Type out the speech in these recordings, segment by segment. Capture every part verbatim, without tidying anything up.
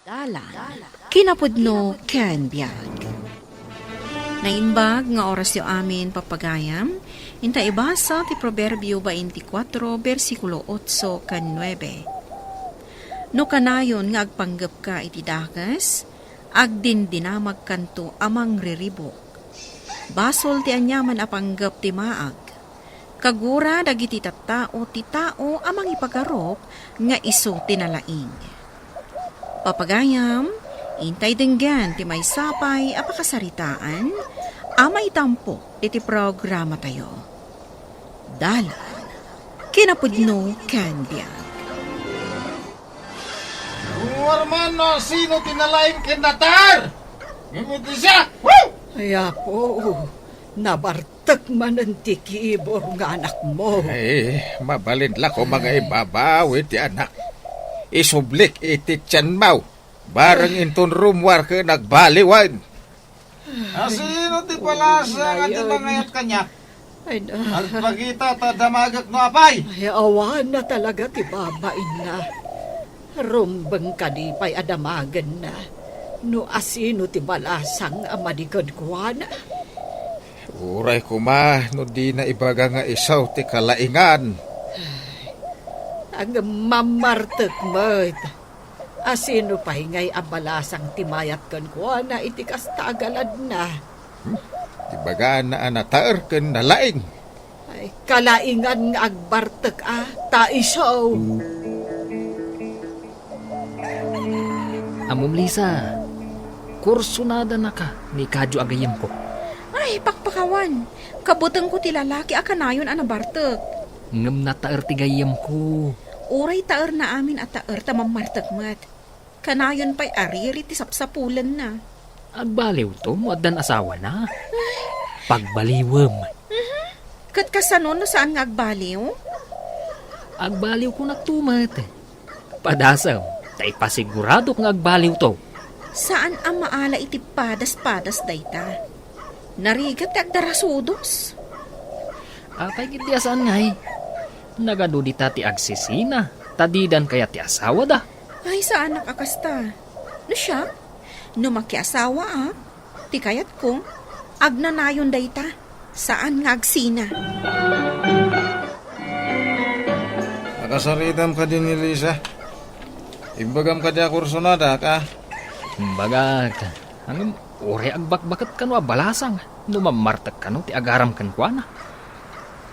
Dalan, kinapudno ken biag. Naimbag nga orasyo amin, papagayam, inta ibasa ti Proverbio twenty-four, bersikulo otso ken nuebe. No kanayon nga agpanggepka iti dakes, agdindinamagkanto a mangriribuk. Basol ti aniaman a panggep ti maag. Kagura dagiti tattao ti tao a mangipagarok nga isu ti nalaing. Papagayam, intay denggen ti maysa pay a pakasaritaan a maitampo iti programatayo. Dalan, kinapudno ken biag. Warman no sino ti nalaing ken natar? Ngem iti siak, woo! Ay, Apo, nabartek manen ti kibor nga anakmo. Ay, mabalin la koma nga ibabawi ti anak. Isublik iti tianmo. Bareng inton rummuar ken agbaliwen. Asino ti palasang a di mangayat kaniak? Ay, na. Agpakita ta damagek no apay. Ay, awan na talaga ti babainna. Rumbeng kadi pay a damagenna no asino ti balasang a madi kenkuana. Uray koma no dina ibaga nga isu ti kalaingan. Ay, agmammartek met. Asino pay ngay a balasang ti mayat kenkuana iti kasta a galadna? Hmm? Ibagana a nataer ken nalaing. Ay, kalaingan nga agbartek a, ta isu. Ammom, Lisa, kursonadanaka ni Kadio a gayyemko. Ay, pakpakawan. Kabutengko ti lalaki a kanayon a nabartek. Ngem nataer ti gayyemko. Uray taerna amin a taer ta mammartek met. Kanayon pay a riri ti sapsapulenna. Agbaliwto no addan asawana. Pagbaliwem. Mhm. Ket kasano no saan nga agbaliw? Agbaliwkonakto met. Padasem, ta ipasiguradok nga agbaliwto. Saan a maala iti padas-padas dayta. Narigat ti agdarasudos. Apay ketdi a saan ngay? Nagadu dita ti agsisina, ta didan kayat ti asawada. Ay, saanak a kasta. No siak, no makiasawaak, ti kayatko, agnanayon dayta, saan nga agsina. Nakasaritam kadi ni Lisa? Imbagam kadi a kursonadak, a? Imbagak. Ngem uray agbakbaket kano a balasang no mammartek kano ti agaram kenkuana.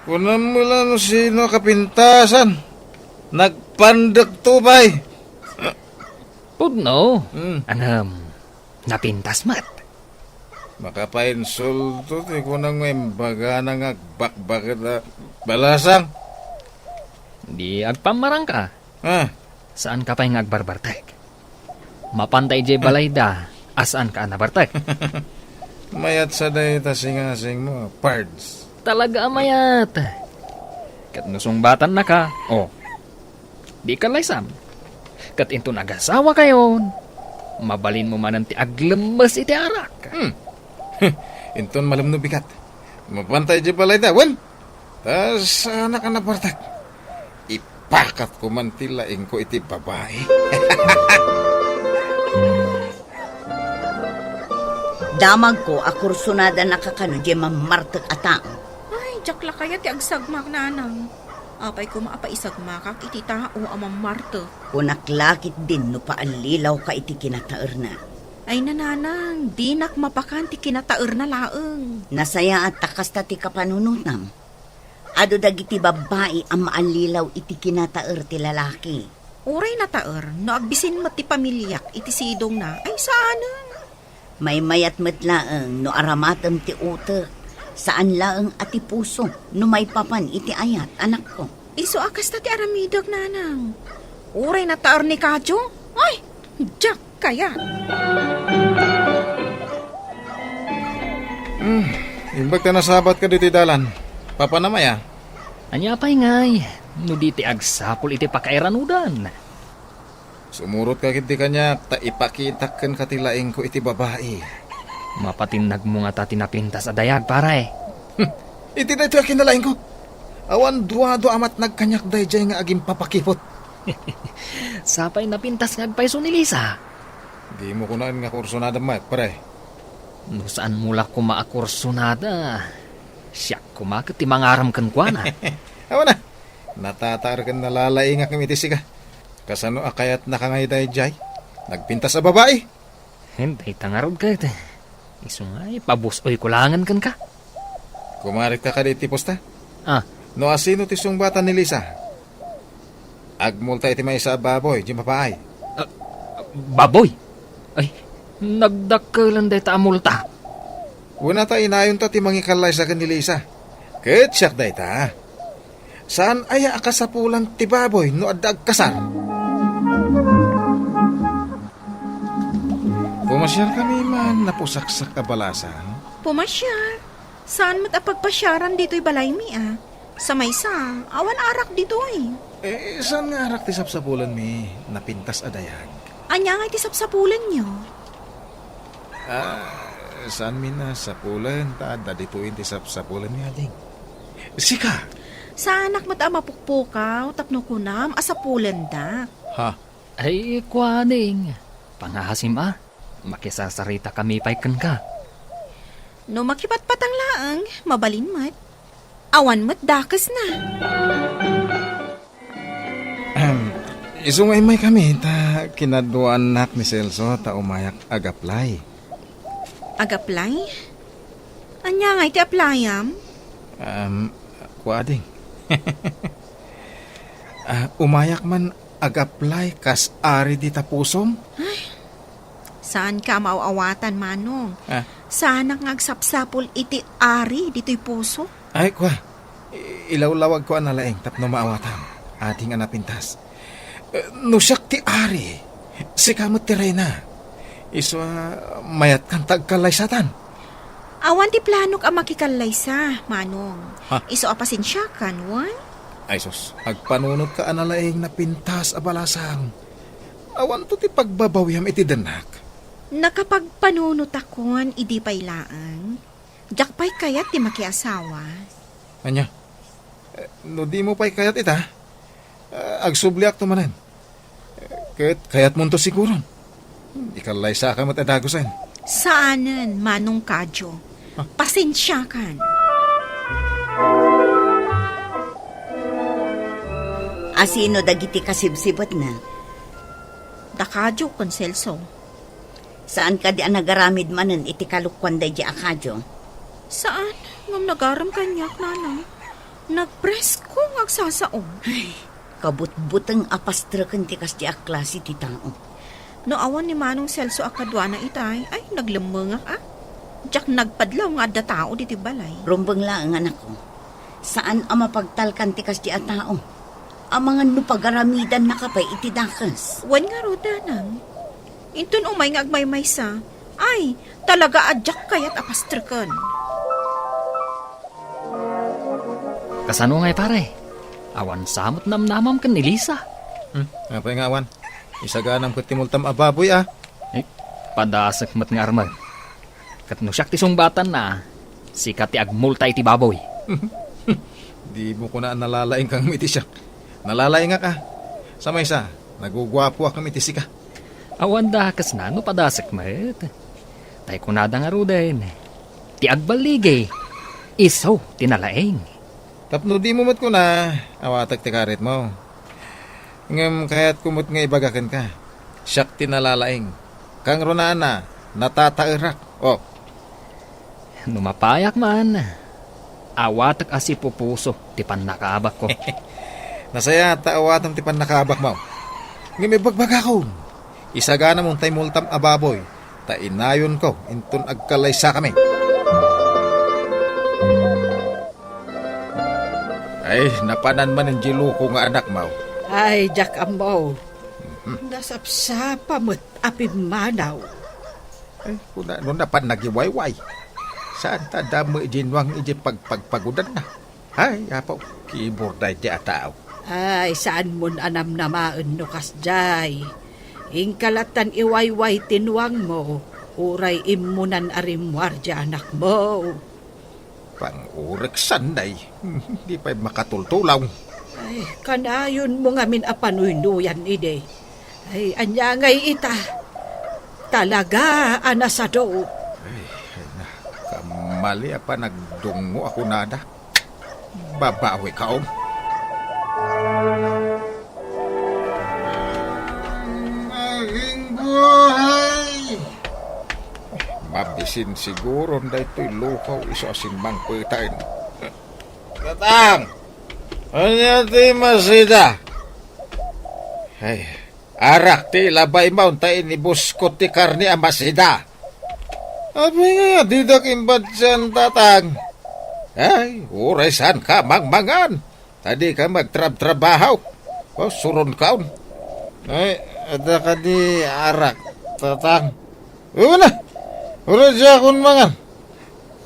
Kunam la no sino a kapintasan. Nagpandekto pay. Pudno. Hmm. Ngem, napintas met. Makapainsulto ti kunam nga imbagana nga agbakbaket a balasang. Di agpammarangka. Ah. Saanka pay nga agbarbartek. Mapanta idiay balayda a saanka a nabartek. Mayat sa dayta singasingmo, Pards. Talaga a mayat. Ket no sungbatannaka, o, dika laysam. Ket inton agasawakayon, mabalinmo manen ti aglemmes iti arak. Hmm. Inton malem no bigat, mapanta idiay balayda, wen? Ta saanak a nabartek. Ipakatko man ti laingko iti babai. Damagko a kursonadanaka kano diay mammartek a tao. Ay, diak la kayat ti agsagmak, nanang. Apay koma a paisagmakak iti tao a mammartek. Kunak la ketdin no paallilawka iti kinataerna. Ay, nanang, dinak mapakan ti kinataerna laeng. Nasayaat ta kasta ti kapanunotam. Adu dagiti babbai a maallilaw iti kinataer ti lalaki. Uray nataer no agbisin met ti pamiliak iti sidongna, ay saanen. Maymayat met laeng no aramatem ti utek, saan laeng a ti puso no maipapan iti ayat, anakko. Isu a kasta ti aramidek, nanang. Uray nataer ni Kadio, ay, diak kayat. Hmm, imbag ta nasabat kadi ti dalan. Papanam aya? Ania pay ngay, no di ti agsapul iti pakairanudan? Sumurotka ketdi kaniak ta ipakitak kenka ti laingko iti babai. Mapatinnagmo ngata ti napintas a dayag, pare. Hmm, iti daytoy a kinalaingko. Awan duadua a matnag kaniak daydiay nga agimpapakipot. Sapay napintas nga agpayso ni Lisa. Dimo kunaen nga kursunada met, pare. No saanmo la koma a kursunada, siak koma ket ti mangaram kenkuana. Awan a, natataer ken nalalaingak ngem iti sika. Kasano a kayatnaka ngay daydiay? Nagpintas a babai? Hen, dayta ngarud ket. Isu nga ipabus-oyko laengen kenka. Kumarit ka kadi iti pusta? Ah. No asino ti sungbatan ni Lisa? Agmulta iti maysa a baboy, di mapaay. Ah, baboy? Ay, nagdakkelen dayta a multa. Wen, ta inayonta ti mangikallaysa ken ni Lisa. Ket siak dayta. Saan aya a kasapulan ti baboy no adda agkasar? Pumasiar kami man napusaksak a balasang. Pumasiar? Saan met a pagpasiaran ditoy balaymi a? Sa maysa, awan arak ditoy. Eh, saan nga arak ti sapsapulanmi? Napintas a dayag. Ania nga iti sapsapulanyo? Ah, saanmi a sapulen, ta adda ditoyen ti sapsapulanmi, ading. Sika? Saanak met a mapukpukaw tapno kunam a sapulenda. Ha? Ay, kuaning, pangasim a, makisarsaritakami pay kenka. No makipatpatang laeng, mabalin met. Awan met dakesna. Ahem. Isu nga immaykami, ta kinaduaannak ni Celso ta umayak ag-apply. Ag-apply? Ania nga iti applyam? Um, kuading. Ah, umayak man ag-apply kas ari dita pusom? Ay, saanka a maaw-awatan, Manong. Ah. Saanak nga agsapsapul iti ari ditoy puso. Ay, kua, i-, ilawlawagko a nalaing tapno maawatam, ading a napintas. Eh, no siak ti ari, sika met ti reyna. Isu a mayatkan ta agkallaysatan. Awan ti planok a makikallaysa, Manong. Ha? Isu a pasensiakan, wen? Ay sus, agpanunotka a nalaing napintas a balasang. Awanto ti pagbabawiam iti dennak. Nakapagpanunotakon idi pay laeng. Diak pay kayat ti makiasawa. Ania? Eh, no dimo pay kayat ita, eh, agsubliakto manen. Eh, ket kayatmonto siguron. Ikallaysaka met a dagusen. Saanen, Manong Kadyo. Ah. Pasensiakan. Asino dagiti kasibsibetna? Da Kadyo ken Celso. Saan kadi a nagaramid manen iti kalokuan daydiay a Kadyo? Saan, ngem nagaram kaniak, Nanang. Nagpresko nga agsasao. Ay, kabutbuteng a pastreken ti kasdi a klase ti tao. No awan ni Manong Celso a kaduana itay, ay, naglemmengak a. Diak nagpadlaw nga adda tao ditoy balay. Rumbeng laeng, anakko. Saan a mapagtalkan ti kasdi a tao. Amangan no pagaramidanna ka pay iti dakes. Wen ngarud, Nanang. Inton umay nga agmaymaysa, ay, talaga a diak kayat a pastreken. Kasano ngay, pare? Awan sa met namnamam ken ni Lisa? Hmm, apay nga awan? Isaganam ket ti multam a baboy, a. Eh, padasek met nga armen. Ket no siak ti sungbatanna, sika ti agmulta iti baboy. Dimo kuna a nalalaingka ngem iti siak. Nalalaingak a. Sa maysa, naguguapoak ngem iti sika. Awan dakesna no padasek met. Tay kunada ngaruden, ti agballigi, isu ti nalaing. Tapno dimo met kuna, awatek ti karitmo. Ngem kayatko met nga ibaga kenka, siak ti nalalaing. Kangrunaan a, natataerak. Oh. No mapayak man, awatek a sipupuso ti pannakaabakko. Nasayaat ta awatem ti pannakaabakmo. Ngem ibagbagakon, isaganamon tay multam a baboy, ta inayonko inton agkallaysakami. Ay, napanan manen di loko nga anakmo. Ay, diak ammo. Mhm. Nasapsapa met a pimmanaw. Ay, kuna, no napan nagiwayway. Saan ta dammo idi nuang idi pagpagpagudanna? Ay, Apo, kibur daydi a tao. Ay, saanmon a namnamaen no kasdiay. Inka lattan iwayway ti nuangmo, uray immunan a rimmuar di anakmo. Pangureksan, nay. Di pay makatultulaw. Ay, kanayonmo ngamin a panuynuyan idi. Ay, ania ngay ita? talaga a nasado. Ay, ay na, kamali a panagdungngo a kunada. Babawi ka, um. Naging buhay! Mabisin siguron daytoy lukaw isu a simmangpetaen. Tatang! Ania ti masida? Ay, arak ti ilabay maon ta inibuskot ti karne a masida. Apay nga didak imbatian, Tatang? Ay, uray saan ka mangmangan. Ta di ka magtrabtrabaho. O, suron kaon. Ay, adda kadi arak, Tatang? Una, uray diakon mangan.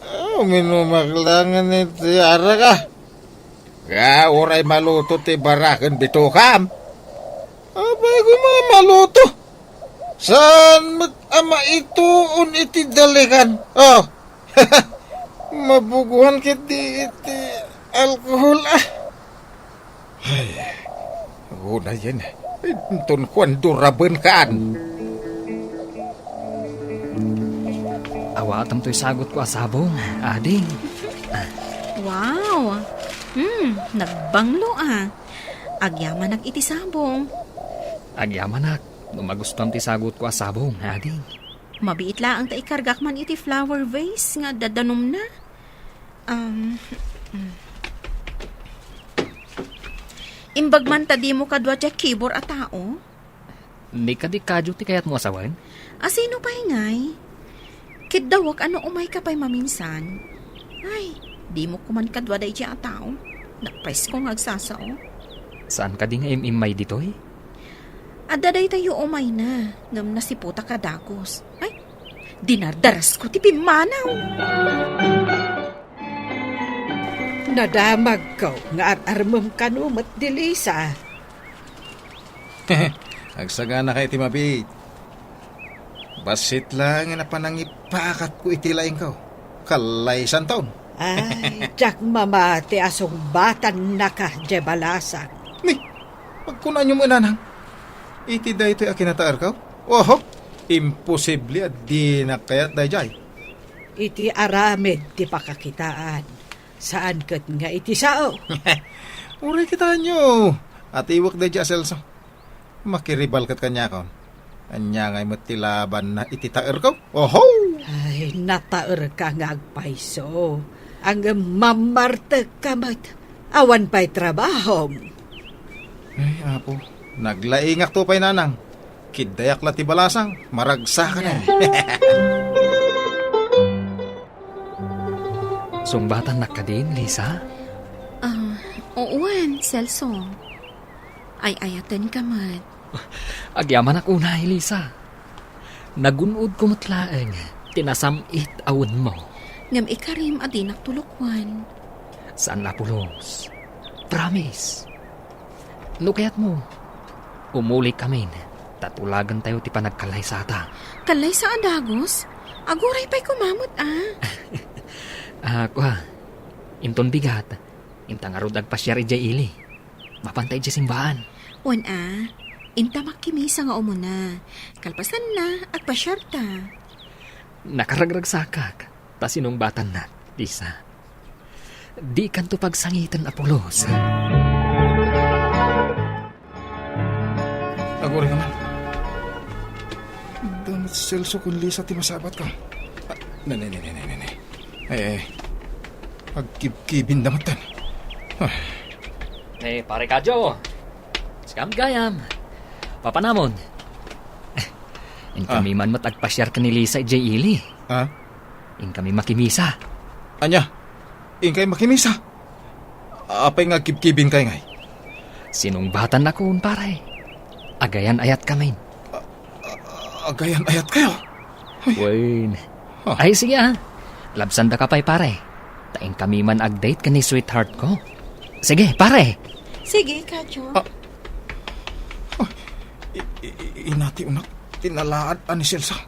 Ah, uminumak laeng iti arak, ah. Nga, uray maluto ti baraken bitokam. Apay koma maluto? Saan met a maituon iti dalikan? Oh, mabuguan ketdi iti alkohol, ah. Ay, unayen. Inton kuan duraben kaan. Awatem toy sagutko a sabong, ading. Wow! Hmm, nagbanglo, ah. Agyamanak iti sabong. Agyamanak, no magustuam ti sagutko a sabong, ading. Mabiit laeng ta ikargak man iti flower vase nga dadanumna. Um, mm. Imbag man ta dimo kadua ti kibor a tao? Ni kadi kadio ti kayatmo a sawen? A sino pay ngay? Kiddawek a no umayka pay maminsan. Ay, dimo koman kadua daydiay a tao. Napresko nga agsasao. Saan kadi nga im-immay ditoy? Adda daytayo umayna, ngem nasiputak a dagus. Ay, dinardarasko ti pimmanaw. Nadamagko nga ar-armem kano met di Lisa. Agsaganaka iti mabiit. Bassit laeng a panangipakatko iti laingko. Kallaysanton. Ay, diak mamati a sungbatannaka, diay balasang. Ni, pagkunaanyo met, nanang, iti daytoy a kinataerko? Oho, imposible a dinak kayat daydiay. Iti aramid ti pakakitaan, saan ket nga iti sao. Uray kitaenyo, atiwek daydiay a Celso. Makiribal ket kaniakon. Ania ngay met ti labanna iti taerko? Oho! Ay, nataerka nga agpayso. Ngem mammartekka met. Awan pay trabahom. Ay, Apo, naglaingakto pay, nanang. Kiddayak la ti balasang, maragsakanen. Sungbatannak kadin, Lisa? Ah, wen, Celso. Ay-ayatenka met. Agyamanak unay, Lisa. Nagun-odko met laeng ti nasam-it a wenmo. Ngem ikarim a dinak tulokwan. Saan a pulos. Promise. No kayatmo, umulikamin, ta tulagentayo ti panagkallaysata. Kallaysa a dagus? Aguray pay koma met, a. Ah, kua, inton bigat, inta ngarud agpasiar idiay ili. Mapanta idiay simbaan. Wen a, inta makkimisa nga umuna. Kalpasanna, agpasiarta. Nakaragragsakak, ta sinungbatannak, Lisa. Dikanto pagsangiten a pulos. Aguray ka man. Damot Celso ken Lisa ti masabat ka. Ah, ne, ne, ne, ne, ne, ne, ne. Eh, eh. Agkibkibin damotten. Ah. Eh, pare Kadyo. Sikam gayam. Papanamon. Inkami Ah. man met agpasiar ken ni Lisa idiay ili. Ah? Inkami makimisa. Ania? Inkay makimisa? Apay nga agkibkibin kay ngay? Sinungbatannakon, pare. Agayan-ayatkamin. Agayan-ayat kayo? Ay. Wen. Ah. Ay, sige, ah. Labsandaka pay, pare. Ta inkami man ag-date ken ni sweetheart ko. Sige, pare. Sige, Kadyo. Ah. Ah. I-, i-, i-, inati unak, tinalaad a ni Celso.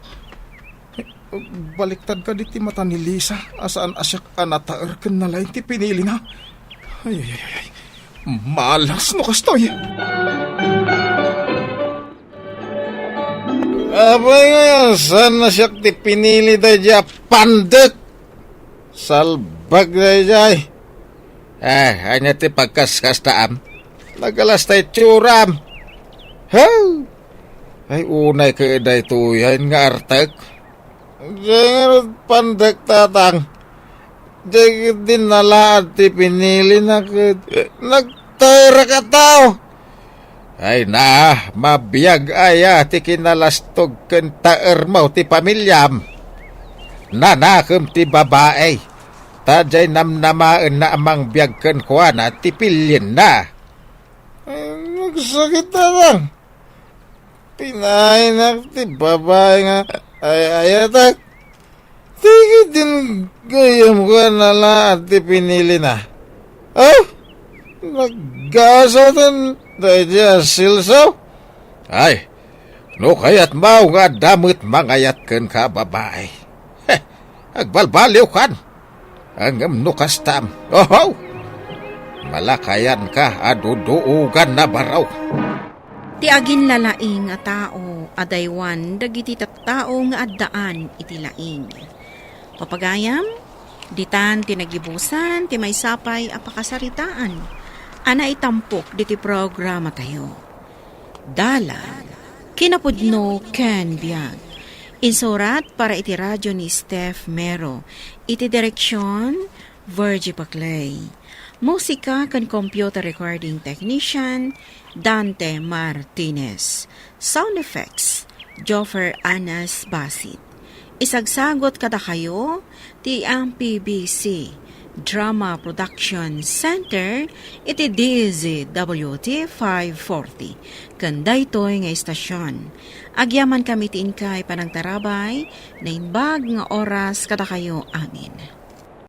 Baliktad kadi ti mata ni Lisa a saan a siak a nataer ken nalaing ti pinilina. Ay, ay, ay, ay, ay. Malas no kastoy. Apay nga saan na siak ti pinili daydiay a pandek? Salbag daydiay. Eh, ania ti pagkaskastaam? Nagalas ta itsuram. Haw! Ay, unay ket daytoyen nga artek. Diay ngarud pandek, Tatang. Diay ket dinnalaad ti pinilina ket nagtaerak a tao. Ay na, mabiag aya ti kinalastog ken taermo ti pamiliam. Nanakem ti babai, ta diay namnamaenna a mangbiag kenkuana ti pilienna. Ay, nagsakit, Tatang. Pinainak ti babai nga ay-ayatak. Ti ket din gayyemko a nalaad ti pinilina. Oh, naggasaten daydiay a silsaw. Ay, no kayatmo nga adda met mangayat kenka a babai. Heh, agbalbaliwkan. Ngem no kastam, oho! Malakayanka a duduogan na baro. Ti aginlalaing a tao a daywan dagiti tattao nga addaan iti laing. Papagayam, ditan ti nagibusan ti maysa pay a pakasaritaan a naitampok diti programatayo. Dalan, kinapudno ken biag. Insurat para iti radio ni Steph Mero. Iti direksyon, Virgie Paclay. Musika ken computer recording technician, Dante Martinez. Sound effects, Joffer Anas Basit. Isagsagot kadakayo ti M P B C Drama Production Center iti D Z W T five forty. Ken daytoy nga istasyon, agyamankami ti inkay panangtarabay, naimbag nga oras kadakayo amin.